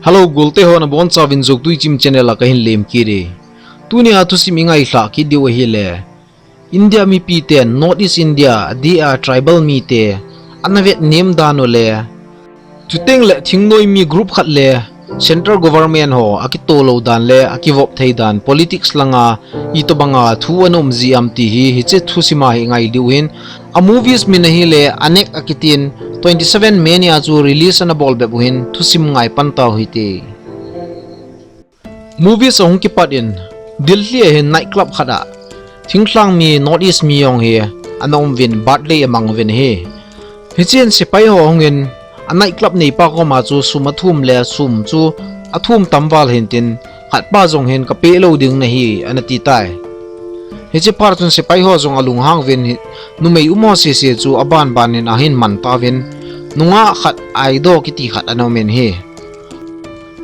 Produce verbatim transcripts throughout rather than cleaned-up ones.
Hello, golte ho nabonchauvin Joktui Chim channel a kahin lemkit e. Tunia thusim ingailhah kit diu ahile, India mipiten North East India a dia tribal mite ana vetnem dan u le, chuteng le thingnoi mi group khat le central government ho akitoh lou dan le akivop thei dan, politics langa itobanga thu ana um ji am ti hi hiche thusim a hi ngai diu hin, a movies min ahile Anek akitin, twenty seven May nia chu release ana bol bep u hin thusim ngai pan tau hite. Movies ahung kipat in, Delhi a hin night club khat a thinglhang mi North East mi jong hi ana um uvin, birthday amang uvin ahi. Hichun sepai ho ahungin, a night club neipa koma chu sum athum le sum chu athum tam val hintin, khatpa jong hin kapeh lou ding nahi ana ti tai. Hiche phat chun sepai ho jong alunghang uvin, numei um ho sese chu abanban in ahin man tauvin, nungah khat Aido kiti khat ana um in ahi.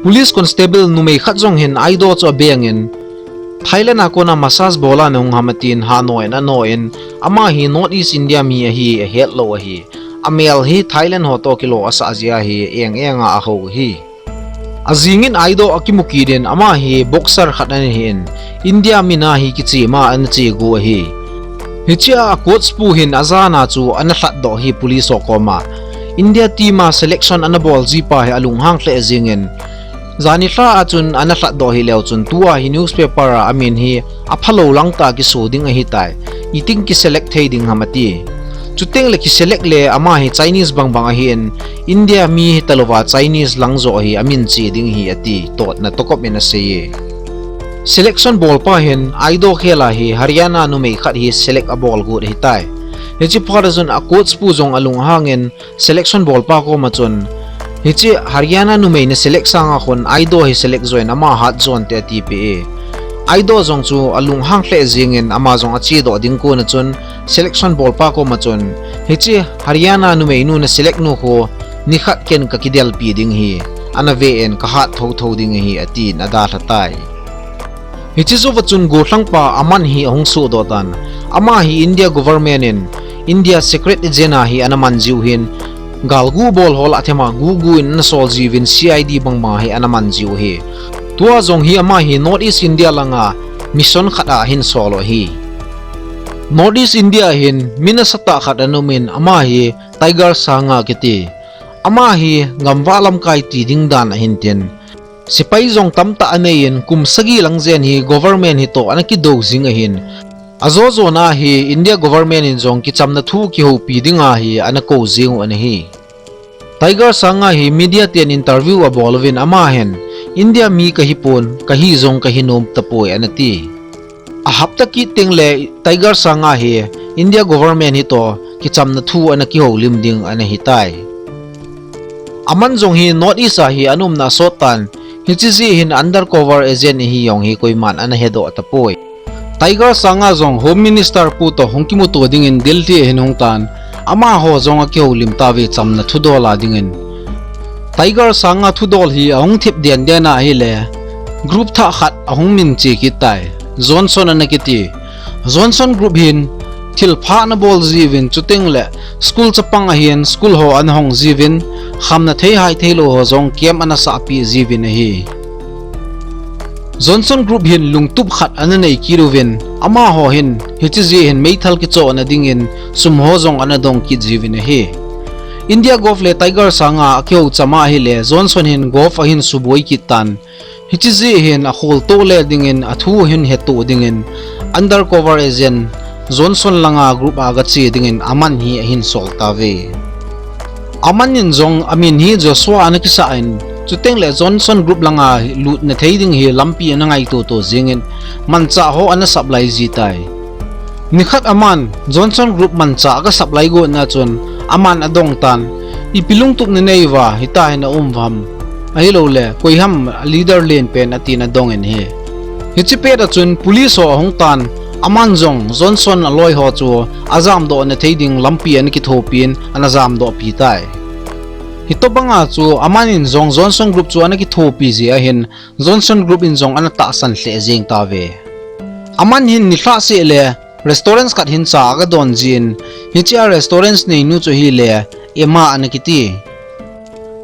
Police constable numei khat jong hin Aido chu abengin, Thailand a kona massage bol a nahung ham atin, ha noi in ano in, ama hi North East India mi ahi, ahet lou ahi. Amel hi Thailand ho toh kilo asah jeh ahi, eng eng a aho ahi. Ajingin Aido akimu kit in, ama hi boxer khat ana hin, India min a hi kichema ana che gu ahi. Hichea coach pu hin ajana chu ana lhatdoh ahi police ho koma. India team a selection ana bol jipa hi alunghang lheh jingin, janhi lha a chun ana lhatdoh hileu chun tua hi newspaper a amin hi aphalou langtah a kiso ding ahitai. Itin kiselect thei ding ham ati. Chuteng le kiselect le ama hi Chinese bangbang ahin, India mi hitalouva Chinese lang joh hi amin che ding ahi ati, totna tokop in asei e. Selection bolpa hin Aido khel a hi Haryana numei khat hi select abol got ahitai. Hiche phat a chun a coach pu jong alunghangin selection bolpa koma chun, hiche Haryana numei naselect sanga khun Aido hi select joh in ama hat joh inte atipeh e. Aido jong chu alunghang lheh jingin ama jong achedoh ding kona chun selection bolpa koma chun, hiche Haryana numeinu naselect nu khu nikhat ken kakidelpi ding ahi, ana ve in kahat thotho ding ahi atin adalha tai. Hiche jouva chun golhangpa Aman hi ahung sohdoh tan. Ama hi India government in India secret agent a hi ana man jiu hin, galgu bol ho lah thema gugu in ana sol jiuvin C I D bangbang hi ana man jiu ahi. Tua jong hi ama hi North East India langa mission khat a ahin sol u ahi. North East India hin mi nasatah khat ana um in, ama hi Tiger Sangha kiti. Ama hi gamvah lamkai ti ding dan ahin tin, sepai jong tamtah anei in, kum sagi lang jen hi government hitoh ana kidou jing ahin, ajo jona hi India government in jong kichamna thu kihoupi dinga hi ana kou jing u ana hi. Tiger Sangha hi media ten interview abol uvin, ama hin India mi kahipon, kahi jong kahi nom tapoi ana ti. Ahapta kit teng le Tiger Sangha hi India government hitoh kichamna thu ana kihoulim ding ana hitai. Aman jong hi North East a hi ana umna asot tan, hiche jeh hin undercover agent ahi jong hi koiman ana hedoh tapoi. Tiger Sangha jong Home Minister pu toh hung kimuto dingin Delhi ahin hung tan, amaho jong akihoulim tauve chamna thudol a dingin. Tiger Sangha thudol hi ahung thip den den a ahile, group thah khat ahung minche kit tai. Johnson ana kiti. Johnson group hin thilpha ana bol jiuvin, chuteng le school chapang ahin school ho ana hong jiuvin, khamna thei hai theilou ho jong camp ana sahpeh jiuvin ahi. Johnson group hin lungtup khat ana nei kit uvin, amaho hin hiche jeh hin meithal kichohna dingin sum ho jong ana dong kit jiuvin ahi. India Govt le Tiger Sangha akihou cham a ahile, Johnson hin Govt ahin suboi kit tan. Hiche jeh hin akholtoh le dingin, athu ahin hetoh dingin, undercover agent Johnson langa group a gache dingin Aman hi ahin sol tauve. Aman in jong amin hi Joshua ana kisah in, chuteng le Johnson group langa lutna thei ding hi lampi ana ngaito to jingin, manchah ho ana supply ji tai. Nikhat Aman Johnson group manchah aga supply got na chun, Aman adong tan, ipi lungtup nanei uva, hita hi na um uvam, ahilouleh koiham leader len pen, atin adong in ahi. Hiche pet a chun police ho ahung tan, Aman jong Johnson aloi ho chu ajamdoh na thei ding lampi ana kithopin ana jamdoh pi tai. Hitobanga chu Aman in jong Johnson group chu ana kithopi jeh ahin, Johnson group in jong ana tahsan lheh jeng tauve. Aman hin nilhah seh le restaurant khat hin cha aga don jin, hiche a restaurant neinu chu ahile Emma ana kiti.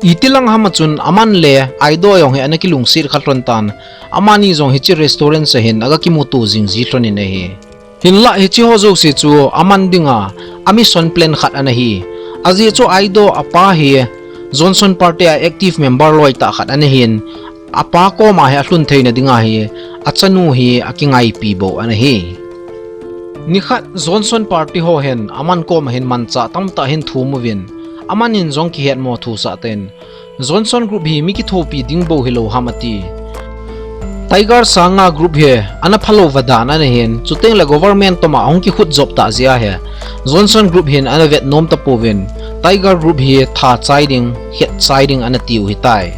Itilang ham a chun Aman le Aido jong hi ana kilungset kha lhon tan, amani jong hiche restaurant a hin aga kimuto jing ji lhon in ahi. Hinlah hiche ho jouse chu Aman dinga a mission plan khat ana hi. Ajeh chu Aido apa hi Johnson party a active member loi tah khat ana hin, apa koma hi alhun theina dinga hi achanu hi akingaipi bou ana hi. Nikhat Johnson party ho hin Aman koma hin manchah tamtah ahin thum uvin, Aman in jong kihetmo thusah tah in, Johnson group hi mi kithopi ding bou hilou ham ati. Tiger sanga group hi ana phalou va dan ana hin, chuteng le government toma ahung kikhut jop tah jeh a hi Johnson group hin ana vet nom tapouvin, Tiger group hi tha chai ding, het chai ding ana tiu hitai.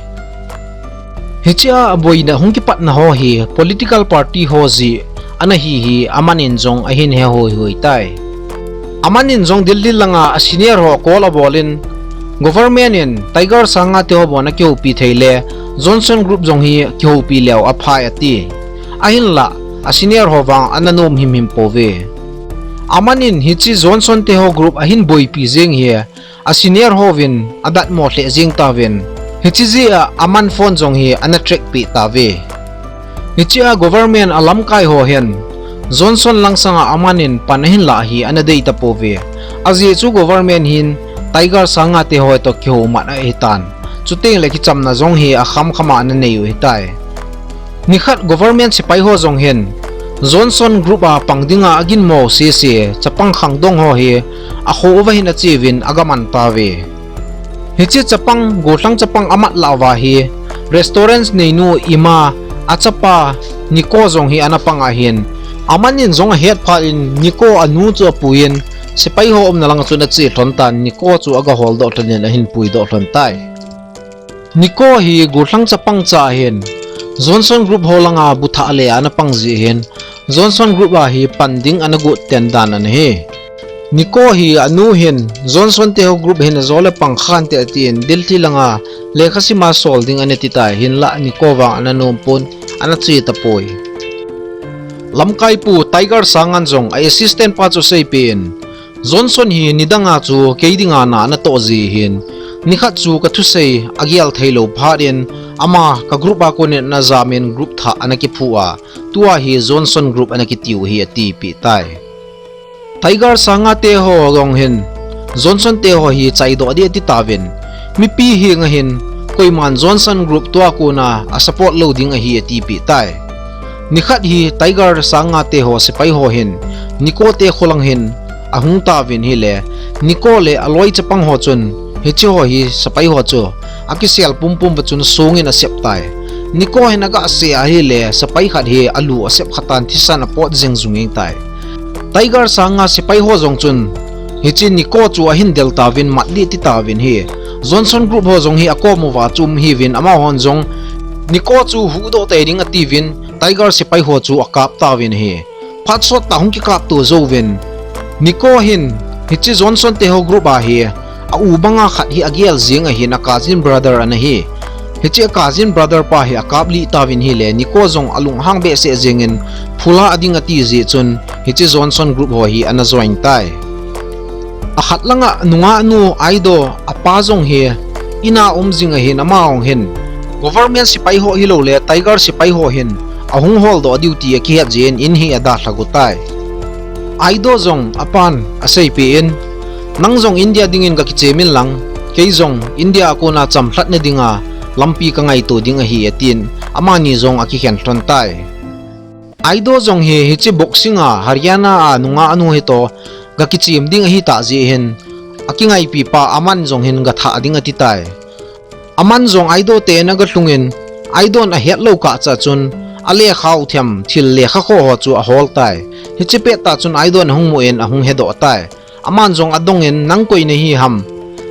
Hichea boina hung kipatna ho hi political party ho jeh ana hi hi Aman in jong ahin he hoi hoi tai. Aman in jong Delhi langa a senior ho call abol in, government in Tiger sanga te ho bon akihoupi thei le, Johnson group jong hi kihoupi leu aphai ati. Ahinlah a senior ho vang ana nom himhim pouve. Aman in hiche Johnson te ho group ahin boipi jeng hi a senior hovin adatmo lheh jeng tauvin, hiche jeh a Aman phone jong hi ana track peh tauve. Hichea government a lamkai ho hin Johnson langsanga Aman in pan ahin lah hi ana dei tapouve. Ajeh chu government hin Tiger sanga te ho toh kihoumat ahitan, chuteng le kichamna jong hi akham khama ana nei u hitai. Nikhat government sepai ho jong hin Johnson group a pang dinga aginmo sese chapang khangdong ho hi akho uva hin acheuvin aga man tauve. Hiche chapang, gollhang chapang amat lah uva hi restaurant neinu ima achapa Niko jong hi ana pang ahin, Aman in jong ahet phat in Niko anu chu apuiyin, sepai ho umna langa chun ache lhon tan, Niko chu aga holdoh lhon in ahin puidoh lhon tai. Niko hi gollhang chapang cha ahin, Johnson group ho langa bu thah le a ana pang jeh hin, Johnson group a hi pan ding ana got ten dan ana hi. Niko hi anu hin Johnson te ho group hin ajo le pang khante atin, Delhi langa lekha sima sol ding ana ti tai, hinlah Niko vang ana nom pon, ana che tapoi. Lamkaipu Tiger sangan jong a assistant pa chu aseipeh in, Johnson hi nidanga chu kei dinga na ana toh ji hin, nikhat chu kathusei agel theilou phat in, ama ka group a konin ana jamin group thah ana kiphu a, tua hi Johnson group ana kitiu hi atipeh tai. Tiger sanga te ho jong hin Johnson te ho hi chaidoh ding ati tauvin, mipi henga hin koiman Johnson group tua kona a support lou ding ahi atipeh tai. Nikhat hi Tiger sanga te ho sepai ho hin Niko te kholang hin ahung tauvin hile, Niko le aloi chapang ho chun hiche ho hi sepai ho chu akisel pumpum va chun songin asep tai. Niko hin aga se ahile, sepai khat hi alu asep khatan thisan apot jeng jungin tai. Tiger sanga sepai ho jong chun hiche Niko chu ahin del tauvin mat ding ati tauvin hi, Johnson group ho jong hi akom uva chu um hiuvin, amahon jong Niko chu huhdoh tei ding atiuvin, Tiger sepai ho chu akap tauvin ahi. Phat sot tah hung kikapto jouvin, Niko hin hiche Johnson te ho group a hi a u banga khat hi agel jeng ahin, a cousin brother ana hi. Hiche a cousin brother pa hi akaplih tauvin hile, Niko jong alunghang behseh jengin, phula ading ati jeh chun hiche Johnson group ho hi ana join tai. Akhat langa nungah nu Aido apa jong hi ina um jing ahin, amahon hin government sepai ho hiloule Tiger sepai ho hin ahung holdoh diu ti akihet jeh in in hi adalha got tai. Aido jong apan aseipeh in, nang jong India dingin gakichem inlang, kei jong India a kona chamlhatna dinga lampi kangaito ding ahi atin, amani jong akikhen lhon tai. Aido jong hi hiche boxing a Haryana a nungah nu hitoh gakichem ding ahitah jeh hin, akingaipi pa Aman jong hin gathah ding ati tai. Aman jong Aido te in agalhungin, Aidon ahetlou kah cha chun, alekhau them thil lekha kho ho chu ahol tai. Hiche pettah chun Aidon ahung mun ahung hedoh tai. Aman jong adongin, nang koi nahi ham?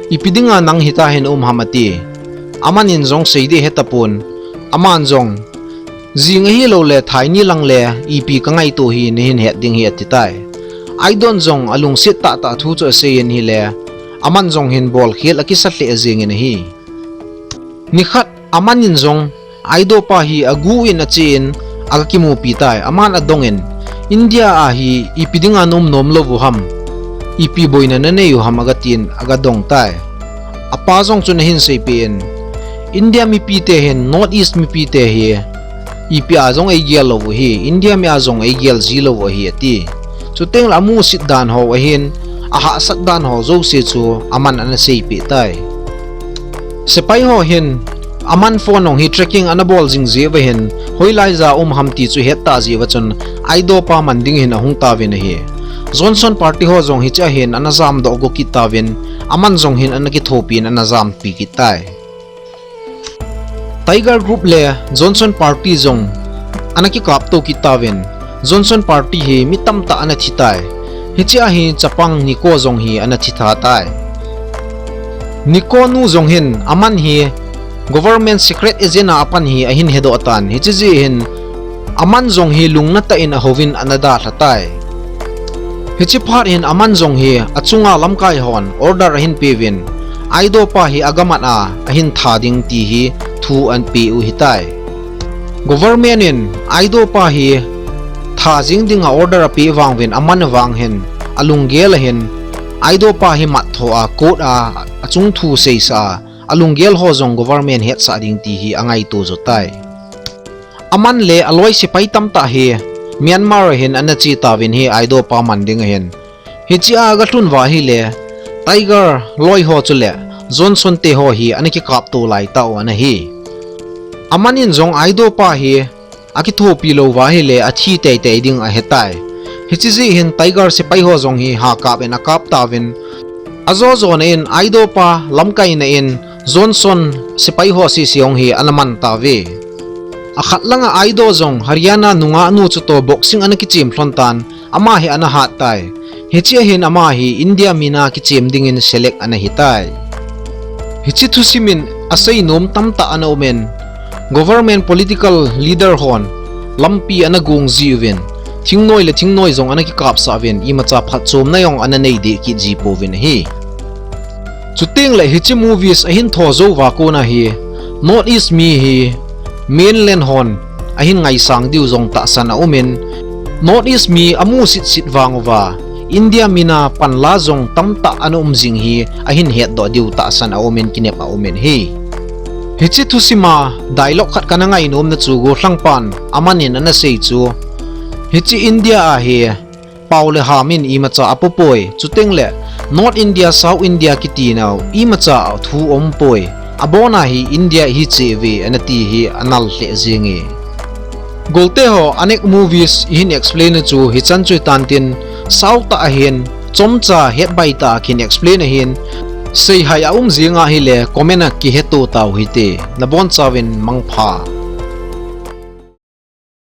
Ipi dinga nang hita hin um ham ati. Aman in jong sei ding hetapon. Aman jong, jing ahiloule thai ni lang le ipi kangaito hi nahin het ding hi ati tai. Aidon jong alungset tahtah thu chu aseiyin hile, Aman jong hin bolkhel akisa lheh jengin ahi. Nikhat Aman in jong Aido pa hi aguh in achen agakimupi tai. Aman adongin, India a hi ipi dinga naum nomlou u ham? Ipi boina nanei u ham agatin agadong tai. Apa jong chun ahin seipeh in, India mipite hin North East mipite hi ipi a jong eigel lou u ahi, India mi a jong eigel ji lou u ahi ati. Chuteng le amusit dan ho ahin, ahahsat dan ho jouse chu aman ana seipeh tai. Sepai ho hin aman phone jong hi tracking ana bol jing jeh uva hin, hoilai ja um ham ti chu het tah jeh uva chun Aido pa man ding hin ahung tauvin ahi. Johnson party ho jong hiche a hin ana jamdoh go kit tauvin, aman jong hin ana kithopi in ana jampi kit tai. Tiger Group le Johnson party jong ana kikaptou kit tauvin, Johnson party hi mi tamtah ana thi tai. Hiche a hi chapang Nico jong hi ana thi tha tai. Nico nu jong hin aman hi government secret agent a apan hi ahin hedoh tan, hiche jeh hin aman jong hi lungna tah in ahouvin ana dalha tai. Hiche phat hin aman jong hi achunga lamkai hon order ahin peuvin, Aido pa hi agamat a ahin tha ding ti hi thu ahin pe u ahitai. Government in Aido pa hi tha jing dinga order apeh vang uvin aman vang hin alunggel ahin, Aido pa hi mat tho a court a achung thu seisah a, alunggel ho jong government hetsah ding ti hi angaito jo tai. Aman le aloi sepai tamtah hi Myanmar a hin ana che tauvin hi Aido pa man ding ahin. Hiche a aga lhun uva ahile, Tiger loi ho chule Johnson te ho hi ana kikaptou lai tau ana hi. Aman in jong Aido pa hi akithopi lou uva ahile athi teitei ding ahetai. Hiche jeh hin Tiger sepai ho jong hi ha kap in akap tauvin, ajo jona in Aido pa lamkaina in Johnson sepai ho sese jong hi ana man tauve. Akhat langa Aido jong Haryana nungah nu chutoh boxing ana kichem lhon tan, ama hi ana hat tai. Hiche a hin ama hi India mina kichem dingin select ana hitai. Hiche thusim in asei nom tamtah ana um in, government political leader hon lampi ana gong jiuvin, thingnoi le thingnoi jong ana kikapsah uvin, imacha phatchomna jong ana nei deh kit ji pouvin ahi. Chuteng le hiche movies ahin tho jou uva kona hi North East mi hi mainland hon ahin ngaisang diu jong tahsan aum in, North East mi amusit sit vang uva India mina panla jong tamtah ana um jing hi ahin hetdoh diu tahsan aum in, kinep aum in ahi. Hiche thusim a dialogue khat kana ngainomna chu gollhang pan aman in ana sei chu, hiche India a hi pao le ham in imacha apo poi, chuteng le North India, South India kiti nau imacha thu aum poi, abona hi India hi cheh uve ana ti hi anal lheh jenge. Golte ho, anek movies ihin explain u chu hichan chu hitan tin, sao tah ahin, chomcha hetbai tah a kin explain ahin, seihai aum jing ahile comment a kiheto tau hite, nabonchauvin mangpha.